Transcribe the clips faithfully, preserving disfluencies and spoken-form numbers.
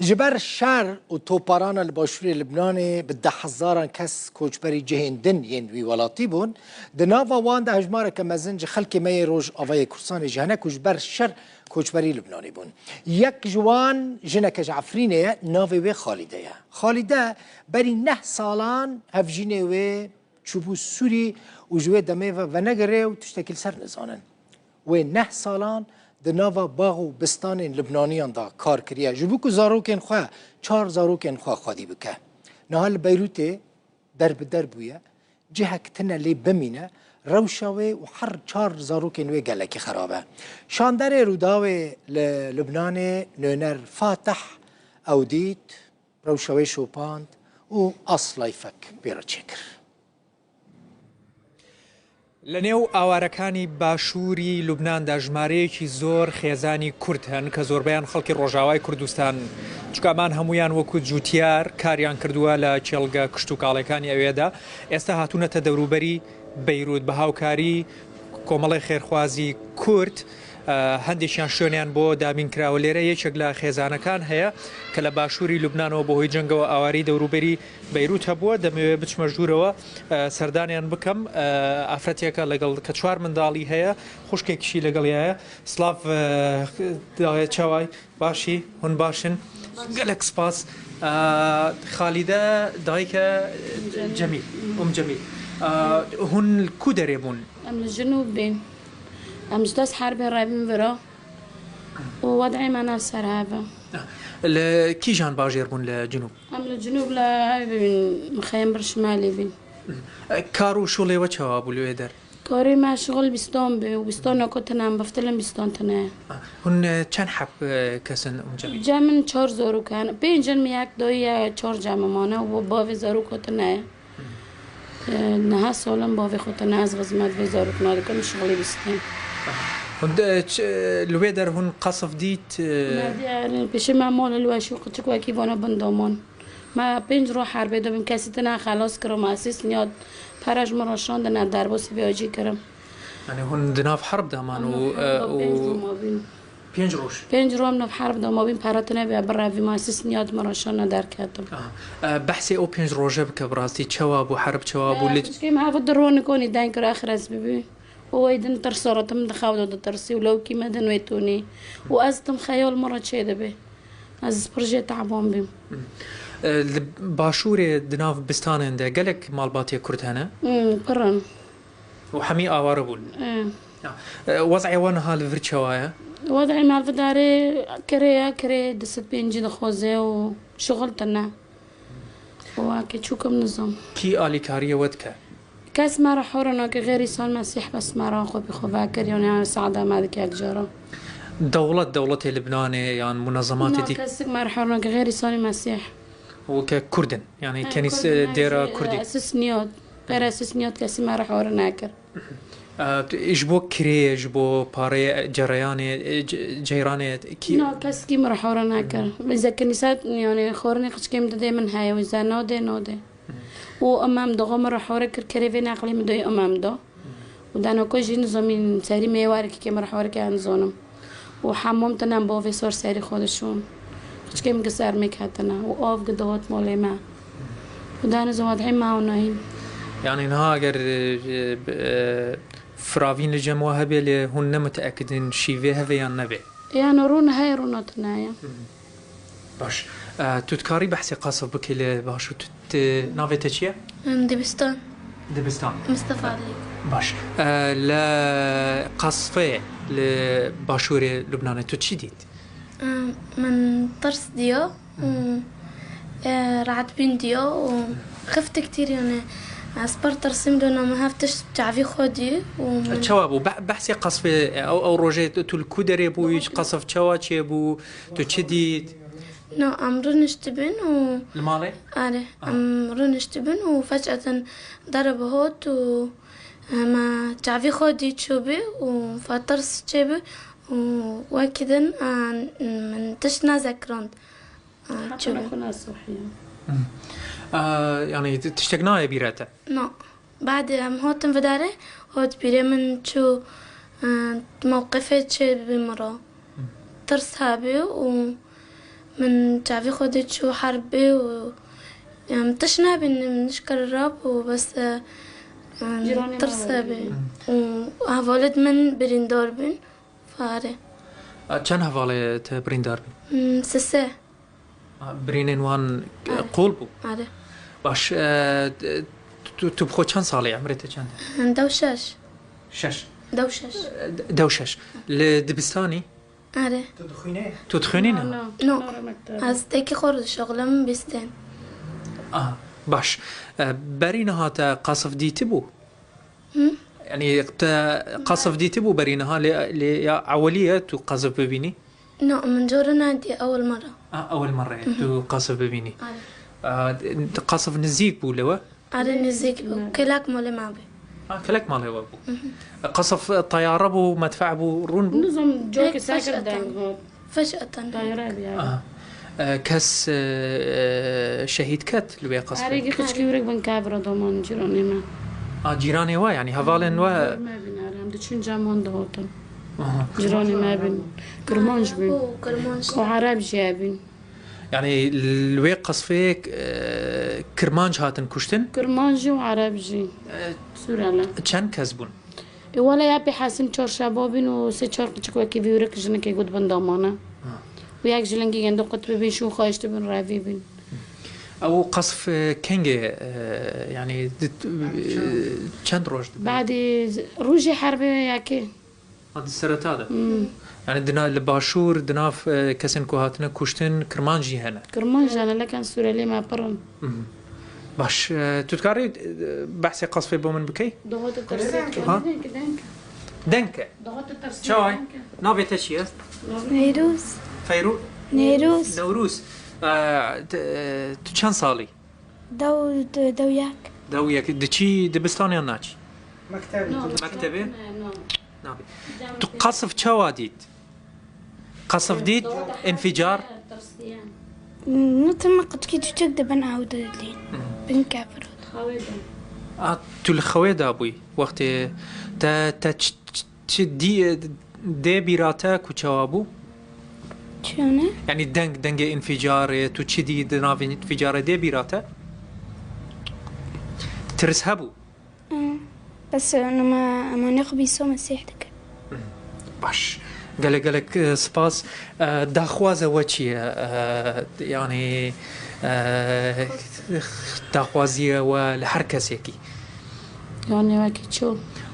Ji ber şer û toparana li başûrê Libnanê bi dehhezaran kes koçberî cihên din yên wî welatî bûn. Di nava wan de hejmareke mezin ji xelkê me yê Rojavayê Kurdistanê jî hene ku ji ber şer koçberî Libnanê bûn. Yek ji wan jineke ji Efrînê ye, navê wê Xalîde ye. Xalîde berî neh salan hevjînê wê çûbû Sûrî û ji wê demê ve venegirê û tiştekî li ser nizanin. Wê neh salan di nava bax û bistanên Libnaniyan de kar kiriye. Ji bo ku zarokên xwe, çar zarokên xwe xwedî bike. Niha li Beyrûtê der bi der bûye. Cihek tine lê bimîne. Rewşa wê û her çar zarokên wê gelekî xerab e. Şanderê Rûdawê li Libnanê nûner Fatih ew dît, rewşa wê şopand û aslayfek pê re çêkir. لە نێو ئاوارەکانی باشووری لوبناندا ژمارەیەکی زۆر خێزانی کورد هەن کە زۆربەیان خەڵکی ڕۆژاوای کوردستان، چونکە ئەمان هەمویان وەکو جوتیار کاریان کردووە لە کێڵگە کشت و کاڵەکانی ئەوێدا، ئێستا هاتوونەتە دەوروبەری بەیروت بە هاوکاری کۆمەڵی خێرخوازی کورد. ئە، هەندێکیان شوێنیان بۆ دابین کراوە. لێرە یەکێک لە خێزانەکان هەیە کە لە باشووری لوبنانەوە بەهۆی جەنگەوە ئاوارەی دەوروبەری بەیروت هەبووە. دەمەوێت بچمە ژوورەوە، ئە، سەردانیان بکەم. ئە، ئافرەتێکە لەگەڵ، کە چوار منداڵی هەیە، خوشکێکیشی لەگەڵیایە. سڵاو، ئە، داوێت چاوای باشی، هون باشن. گەلەک سپاس. ئە، خالیدە دایکە جەمیل، ئوم جەمیل. ئە، هون کو دەرێ بوون؟ Em li Cinûb bên. Em ji dest herbê re bin vira. û wed'ê me ne ser hev e. Li kîjan bajêr bûn li Cinûb? Em li Cinûb li hev bîn, mixeyên bir şimalê bîn. Kar û şûlê we çawa bû li wê der? Karê me şixul bîstan bî û bîstan nako tine em biftilin bîstan tine. Hûn, e, çend heb, e, kes in hûn cem? Cem min çar zarok hene. Pênc in, min yek dayî ye, çar cem mane û bavê zarok tine ye. E, niha salan bavê xwe tine, ez xizmet vê zarok nadikim, şixulê bîstin. Hûn de, ç-, li wê der hûn qasif dît, e? Me diyar, pêşê me mal li weş û qiçik wekî vana bin daman. Me pênc roj herbê de bim, kesî tine xelas kirim, asîs niyat, pere ji min re şandine, derbasî vê acî kirim. Yani hûn di nav herb de man û, e, û pênc roj ma bîn. Pênc roj. Pênc roj em nav herb de ma bîn, pere tine vê birevî, ma asîs niyat min re şandine derketim. Aha. E, behsê o pênc roje bike bi rastî, çawa bû herb, çawa bû? E, li qiçkê me hev di ronikonî deng kir, axir ez bibî. û wey din tirsa re tim di xew de ditirsî û lewkî me din wê tûnî. Û ez tim xeyal min re çê dibe. Ez pir jê teban bîm. E, li başûrê di nav bistanên de gelek malbatê Kurd hene? Hmm, pir in. Û hemî aware bûn? E. Ya. E, wez'ê wan niha li vir çawa ye? Wez'ê me li vir darê kirê ye, kirê di sed pêncî dixwaze û şixul tine. Wake çûkim nizam. Kî alîkariyê we dike? Kes me re hore nake, xêr Îsa Mesîh bes me re xwe bi xwe vekir, yanî saada me dike yek cara. Dewlet, dewletê Libnanê yan munezematê dî? Na, kesik me re hore nake, xêr Îsa Mesîh. Weke Kurd in, yanî kenîs-, dêra Kurdî. Esis niyot. Xêr esis niyot kesî me re hore nekir. E, ji bo kirê, ji bo parê cereyanê, e, ce-, ceyranê kî? Na, kes kî min re hore nekir. Wîze kenîsa, yani, xwarinê qiçkê min didê min heye, wîze nadê, nadê. Û imam doxo min re hore kir, kerê vê neqlê min doyê imam do. Û dano ku jî nizomîn serî mêwarekî kê min re hore kir, nizonim. û hemûm tinem bavê sor serî xwe dişûn. Qiçkê min gi ser mêk hatine û av gi dihot molê me. Û daniz wadhê me û nayîn. Yani niha eger, e, e, firavîn li cem we hebe lê hûn ne miteekidin şîvê heve yan nebe? Yani rûn heye, rûna tune ye. Baş. E, tu dikarî behsê qasif bikî li baş û tu Ti, navê te çi ye? Em, Dibistan. Dibistan. Mistefa Adlî. Baş. E, li qasfê, li başûrê Lubnanê tu çi dît? Em, min tirs diyo û, e, rahatbîn diyo û xifte kitîr, yani, ez pir tirsim, dona min hev tişt çavî xwe dî û min Çawa bû? Be-, behsê qasfê, ew, ew rojê tu, tu li ku derê bûyî, qasf çawa çêbû, tu çi dît? No, em rûniştibin û Li malê? Are, Ah. em rûniştibin û fecaten dere bi hot û, e, me çavî xwe dî çûbî û fetirs çêbî û wekî din, e, min tişt nezekirand, e, Heta çûbî. Xwe nesohiye. Hmm. E, yani ti-, tiştek nayê bîra te? No. Badê em hatin vidarê, hot bîrê min çû, e, mewqifê çê bi min re. Tirs hebû û Min çavê xwe de çû herbê û, em, tişt nabînim, nişkere rab û bes, e, em, Cîranê me tirse were bê. Û hevalêt min birîndar bûn. Fare. A, çend hevalê te birîndar bûn? Hmm, sise. A, birînên wan, e, Are. qol bû? Are. Baş, e, tu, tu bi xwe çend salî, emrê te çend e? Dew şeş. Şeş. Dew şeş. E, de-, dew şeş. Li dibistanî? Are. Tu dixwînî? Tu dixwînî ne? No, no. No. Nare mektebe. Ez tekî xwe dişuxulim bîstên. Aha, baş. E, berî niha te qasif dîtibû? Hı? Yanî te qasif dîtibû berî niha lê, lê ya ewelî ye tu qasif bibînî? No, min cara nedî ewil merra. A, ewil merra ye tu qasif bibînî. Are. A, qasif nizîk bû li we? Are nizîk bû. Kelek malê me bû. A, kelek malê we bû. Qasif teyare bû, medfe bû, rûn bû? Nizam cokê Ê, sekir feş'eten. deng hat. Feş'eten. Teyare bû yani. Aha. E, kes, e, e, şehîd ket li wê qasfê? Erê, gi qiçkî wêrek bin kevra doman cîranê me. A, cîranê we, yanî hevalên we? Me bin erê, em diçûn cem wan dihatin. Aha. Cîranê me bin. Kirmanc bin. Û Kirmanc. Û Ereb jî hebin. Yanî li wê qasfê, e, Kirmanc hatin kuştin? Kirmanc jî û Ereb jî. E, Sûrele. Çend kes bûn? Ê, wele ya pê hesin çarşeba bîn û sê çar qiçik wekî vî wêrek jinikê got bin damane. Ha. Û yek ji lingî gendo qut bibîn, şûn xwayiştibin revî bîn. Ew qasf, e, kengê, e, yanî di, e, çend roj dibe? Badî rojê herbê yekê. Ha, di sereta de. Hmm. Yanî di na-, li başûr, di nav, e, kesên ku hatine kuştin, Kirmanc jî hene. Kirmanc hene, lekin Sûrelê me pir in. Mhm. Baş, e, tu dikarî, e, behsê qasfê bo min bikey? Doxo tu tirsî. Ha? Deng e. Deng e. Doxo tu tirsî. Çawa ye? Navê te çi ye? Neyrûz. Feyru-, Neyrûz. Newrûz. E, te, tu çend salî? Dew, de-, dew yek. Dew yek. Diçî dibistanê yan naçî? Mektebê. No, Mektebê? No, no. Nabê. Tu qasf çawa dît? Qasf dît, înficar? Nitim qitkî çûçik dibin ew didîn. Hı. Bin kefir. Xewê de. A, tu li xewê de bûyî wextê te, te ç-, ç-, çi dî, dê bîra te ku çawa bû? Çi ne? Yanî deng, dengê înficarê, tu çi dî di navê înficarê dê bîra te? Tirs hebû? Hı. Bes, e, nima, emanê xwe bîso Mesîh dike. Baş. Gelek, gelek, e, spas. E, daxwaza we çi ye? E, yanî, e, daxwaziye we li her kesekî? Yanî wekî çi?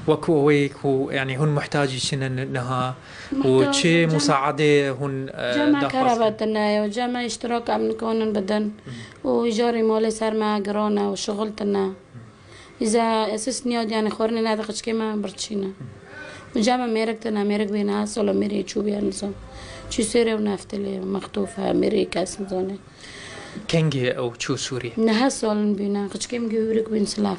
Wek wê ku, yanî hûn muhtacî çi ne niha? Û çi musaadê hûn, e, daxwaz kin? Cema kerebe tune ye û cema îştirak em nikonin bidin. Hı. Û îcarê malê ser me giran e û şixul tune. Îza esas niyad, yanî xwarinê nede qiçkê me birçîne. Û cema mêrik tune, mêrik bîne, her sala mêrê çû bîye nizam. Çû Sûrê û neftilê, mextûf e, mêrê kes nizane. Kengê ew çû Sûriyê? Nehe salin bîne, qiçkê min gi hûrik bîn silav.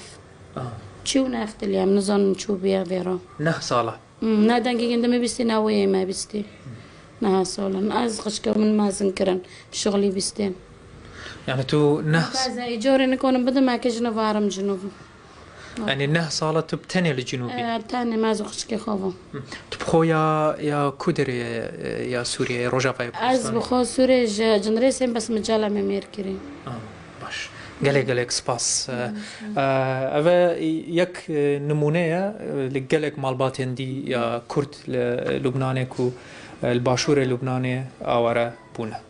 Ah. Çû neftilê, em nizanin çû bîye vêra. Neh sala? Hmm, ne dengê gindi me bîstî, ne wê me bîstî. Neha sal in. Ez xişka min mezin kirin. Şixulî bîstên. Yani tu neh s- Ez îcarê nikonim bidim, eke jino varim cinûb. Yani neh sala tu bi tenê li cinûbî? E, tenê me ez û xişkê xwe bû. Hı. Tu bi xwe ya, ya ku derê, e, ya Sûriyeyê, Rojavayê Kurdistanê? Ez bi xwe Sûriyê ji Cindirêsê, bes min cela me mêr kirî. Ah, baş. Gelek, gelek spas. E, e, ev e yek, e, nimûne ye, e, li gelek malbatên dî ya Kurd li Lubnanê ku, e, li başûrê Lubnanê aware bûne.